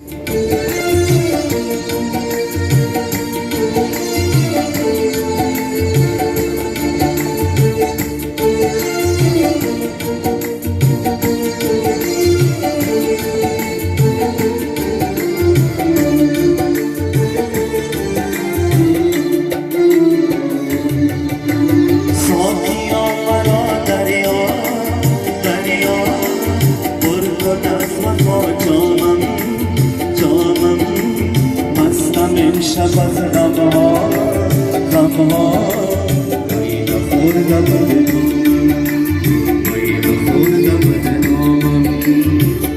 ساقیا مرا دریا دریا پر کن از وفا جامم جامم، مستم امشب از غمها غمها، می نخوردم به نامم، می نخوردم به نامم.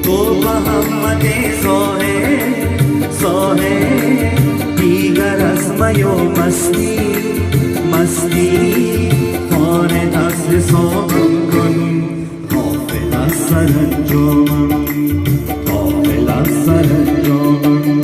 تو محمد زاهد زاهد، دیگر از می و مستی مستی، فارغ از حسابم کن، غافل از سرانجامم، غافل از سرانجامم.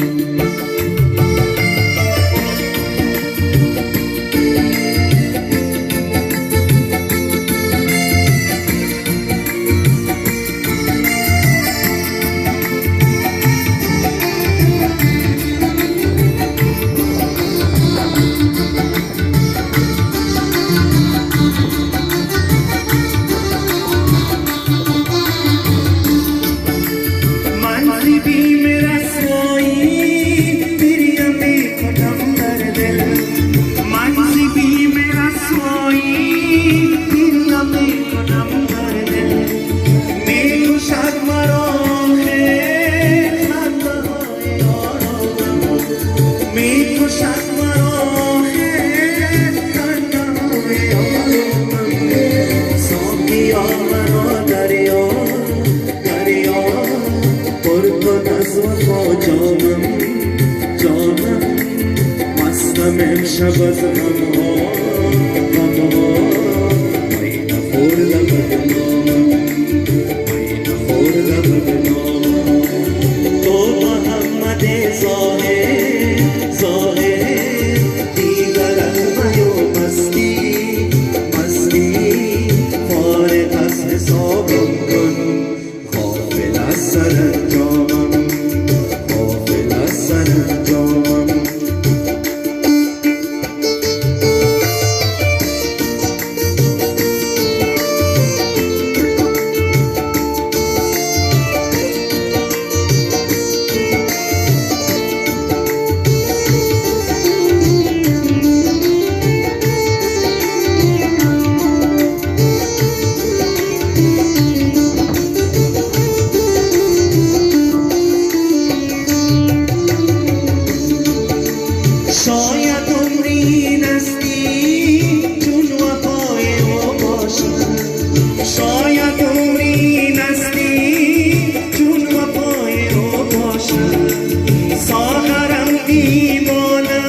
من ز بیم رسوایی گریه میکنم در دل، من ز بیم رسوایی گریه میکنم در دل. میکشد مرا آخر خنده های آرامم، میکشد مرا آخر خنده های آرامم. ساقیا مرا دریا دریا پر کن از وفا جانم جانم، مستم امشب از غمها غمها، می نخوردم به نامم، می نخوردم به نامم. تو محمد زاهد زاهد، دیگر از می و مستی مستی، فارغ از حسابم کن، غافل از سرانجامم، غافل از سرانجامم. شاید عمری نزدیک چون وفای او باشد، شاید عمری نزدیک چون وفای او باشد. ساغرم دیوانه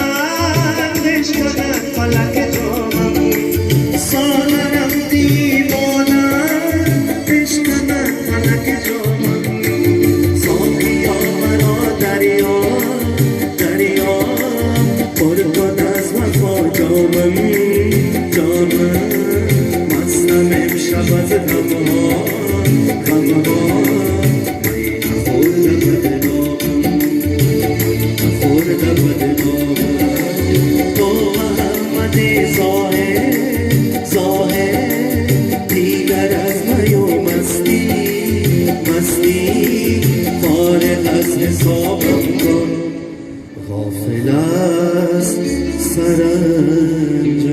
بشکند فلک جامم، ساغرم دیوانه بشکند فلک جامم. ساقیا مرا دریا دریا پر کن از وفا جامم جانم، مستم امشب از غمها غمها، می نخوردم به نامم، می نخوردم به نامم. تو محمد زاهد زاهد، دیگر از می و مستی مستی، فارغ از حسابم کن، غافل از سرانجامم.